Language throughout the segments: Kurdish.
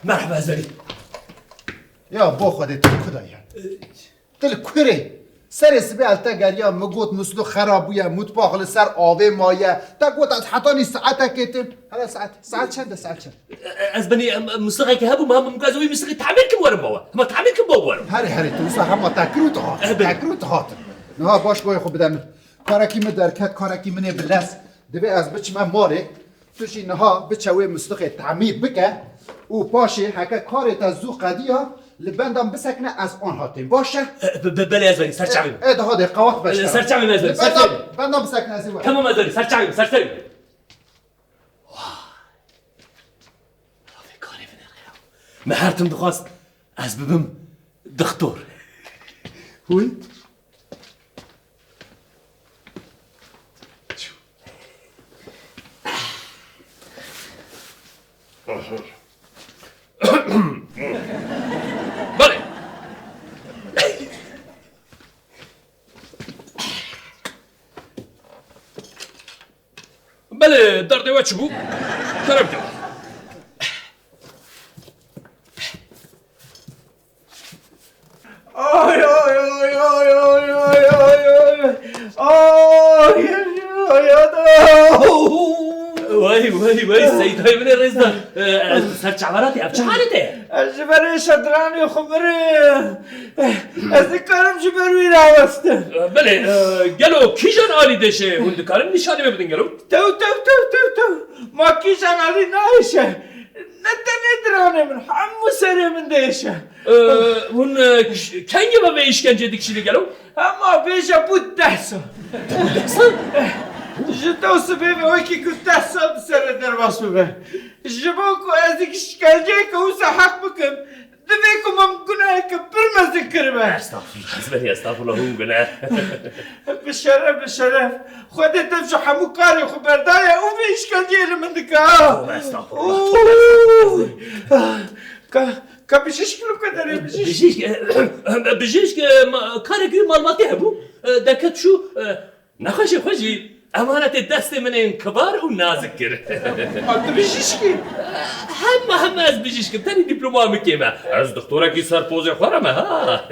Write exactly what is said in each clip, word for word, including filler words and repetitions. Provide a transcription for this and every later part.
Merhaba Ezberî. Ya bo Xwedê tu ku de ye? Tu li kurê? Serê sibê el te geriya, min got Muslû xera bûye, mutbax li ser avê maye. Te got ez hetanî saetekê têm. Hele saet, saet çend e, saet çend? E, e, ez benî, em, em, muslixekî hebû, me hem min got ez wî muslixî tamîr kim werim bawe. Hema tamîr kim bawe werim. Herê, herê, tu wisa hema te kir û tu hat. E, belê. Te kir û tu hatin. Niha baş goyê xwe bide min. Karekî min derket, karekî min ê bi lez. Divê ez biçime malê. Tu jî niha biçe wê muslixê tamîr bike û paşê heke karê te zû qediya, li bendan bisekine ez anha têm. Baş e? E, be-, be-, belê ez benî, ser çavê min. E, daha de qewat beş. E, ser çavê min ez benî, ser çavê min. Bendan, bendan bisekine ez ê werim. Tamam ez benî, ser çavê min, ser çavê min. Wah. Lavê karê vinêre ya. Me her tim dixwast ez bibim dixtor. Hûn? Belê. Belê, derdê we çi bû? Kerem ke. Ay, ay, ay, ay. Ay, ay, ay, ay. Wey, wey, wey, Seydayê min ê rêzdar. E, e, ser çaveratê, ev çi halê te ye? Ez ji ber êşa diranê xwe mirim. Ez nikarim ji ber wî rawestim. E, belê, e, gelo kîjan alî dêşe hûn dikarin nîşanî me bidin gelo? Tew, tew, tew, tew, tew. Ma kîjan alî nayêşe. Ne tenê diranê min, hemû serê min diêşe. E, hûn, e, k-, kengê ve vê îşkenceyê dikişînin gelo? Hema bêje bû deh sal. Deh sal? Ji te û sibê ve wekî ku deh sal di serê derbas bibe. Ji bo ku ez ê îşkenceyeke wisa heq bikim, divê ku min guneheke pir mezin kiribe. Estağfurullah, ez benî estağfurullah, hûn gune. Bi şeref, bi şeref. Xwedê dev ji hemû karê xwe berdaye û vê îşkenceyê li min dike. Tövbe estağfurullah, tövbe estağfurullah. Ka, ka bijîşk li ku derê bijîşk? Bijîşk, e, bijîşk, e, ma-, karek wî malbatî hebû. E, derket çû, e, nexweşê xwe jî emanetê destê min ên kibar û nazik kir. Ma tu bijîşk î? Hema hema ez bijîşk im. Tenê dîploma min kêm e. Ez dixtorekî ser pozê xwe re me, ha.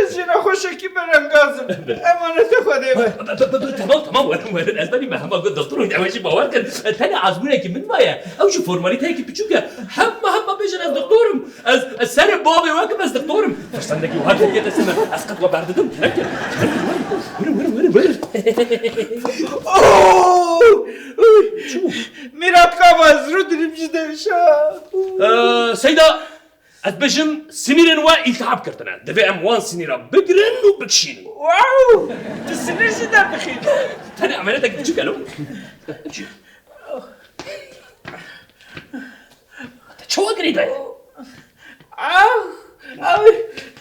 Ez jî nexweşekî berengaz im. Emanetê Xwedê be. Be, be, be, be, tamam, tamam, werin, werin. Ez benî me hema got dixtor û ew jî bawer kin. Tenê azmûnekî min maye. Ew jî formalîteyekî piçûk e. Hema, hema bêjin ez dixtor im. Ez, ez serê bavê we kim ez dixtor im. Firsendekî wiha ketiye destê me. Ez qet we berdidim. Terk e. Werin, werin, werin, werin. Oh! Çi bû? Mîrat Kava, ez rû dinim ji devşa. Ee, Seyda, ez bêjim sinîrên we îltihab kirtine. Divê em wan sinîra bigirin û bikişînin. Wow! Tu sinîr jî derdixî. Tenê emenetek biçûk e lo. Te çawa girêdaye? Ah! Ah!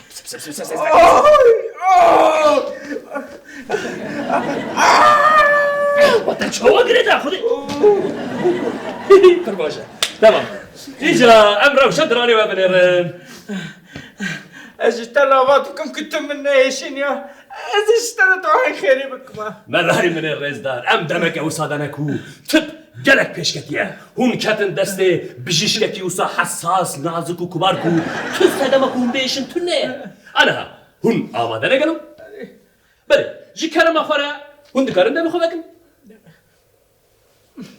Sep, sep, sep, sep, sep. Ay! Ah! Te çawa girêdaye xwedê? Pir baş e. Tamam. Îca em rewşa diranê we binêrin. Ez ji te lava dikim ku tu min nehêşîniya. Ez ê ji te re duayê xêrê bikim ha. Melayê min ê rêzdar, em demeke wisa dane ku tib gelek pêş ketiye. Hûn ketin destê bijîşkekî wisa hesas, nazik û kibar ku tu sedema ku hûn bêşin tune ye. Aniha, hûn amade ne gelo? Belê, ji kerema xwe re hûn dikarin devê xwe vekin?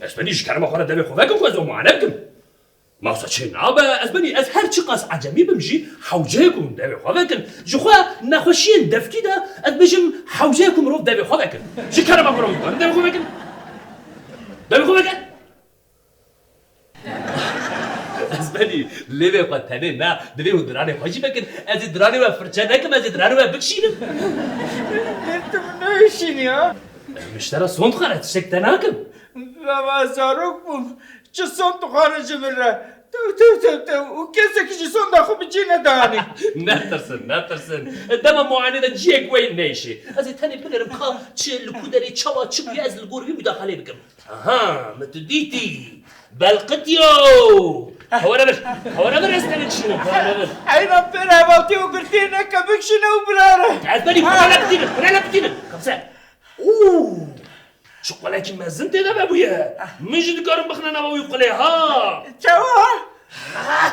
Ez benî ji kerema xwe re devê xwe vekin ku ez we muayene bikim. Ma wisa çê nabe, ez benî, ez her çiqas ecemî bim jî hewce ye ku min devê xwe vekin. Ji xwe nexweşiyên devkî de ez bêjim hewce ye ku mirov devê xwe vekin. Ji kerema xwe re hûn dikarin devê xwe vekin? Devê xwe vekin? Ez benî, lêvê xwe tenê ne, divê hûn diranê xwe jî vekin. Ez ê diranê we firçe nekim, ez ê diranê we bikişînim. Lê tu min nehêşînî ha? Min ji te re sond xware, tiştek te nakim. Baba, zarok bûm. Çi sond dixware ji min re? Tew, tew, tew, tew. Û kesekî jî sonda xwe bi cî nedanî. Netirsin, netirsin. Dema muayene de ciyek we neyşê. Ez ê tenê binêrim ka çi, li ku derê, çawa, çi bûye, ez li gor wî mudaxaleyê bikim. Aha, min tu dîtî. Belqitiyo. Hewara vir. Hewara vir, ez tenê dişînim. Hewara vir. Heyran pêr hevaltî û girtî neke, bikişîne û birare. Ez benî, xwe ne bitînim, xwe ne bitînim. Kamse. Û. Çi qulekî mezin tê de vebûye. Min jî dikarim bixine nava wî qulê, ha. Çawa? Ha!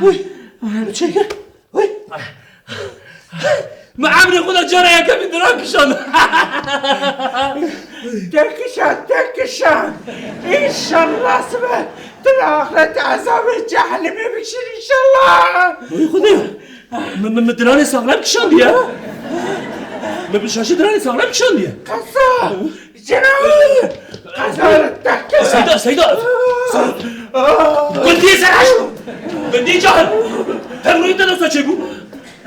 Wî çêkir. Wî. Mi emrê xwe de cara yekemîn diran kişand. Te kişand, te kişand. Înşallah sibe tu li axirete ezabê cehennemê bikişîn înşallah. Wî Xwedê. Mi, mi, mi diranê saxlem kişandiye. Mi bi şaşî diranê saxlem kişandiye. Qesa! Jina! Qesa li te kir! Seyda, Seyda! Gundiyê serhaş! Gundiyê cahil! Te rûyê te dosa çêbû?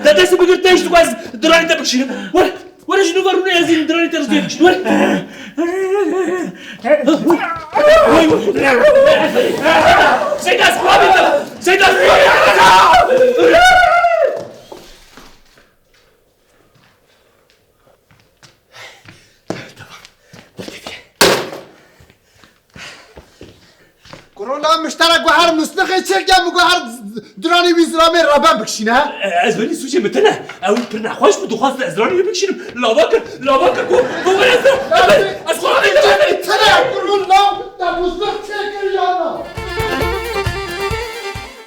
Te destê bigir te hişt ku ez diranê te bikişînim. Were! Were ji nû ve rûnê ez ê diranê te riziyê bikişînim. Were! Seyda, ez xirabî te! Seyda, ez xirabî te! Kuro la mişterek guher muslixê çirke min guher diranî wî zilamê reben bikişîne. Ez welî sûcê min tune. Ew pir nexweş bû, dixwast ez diranî wî bikişînim. Lava kir, lava kir ku, ku ez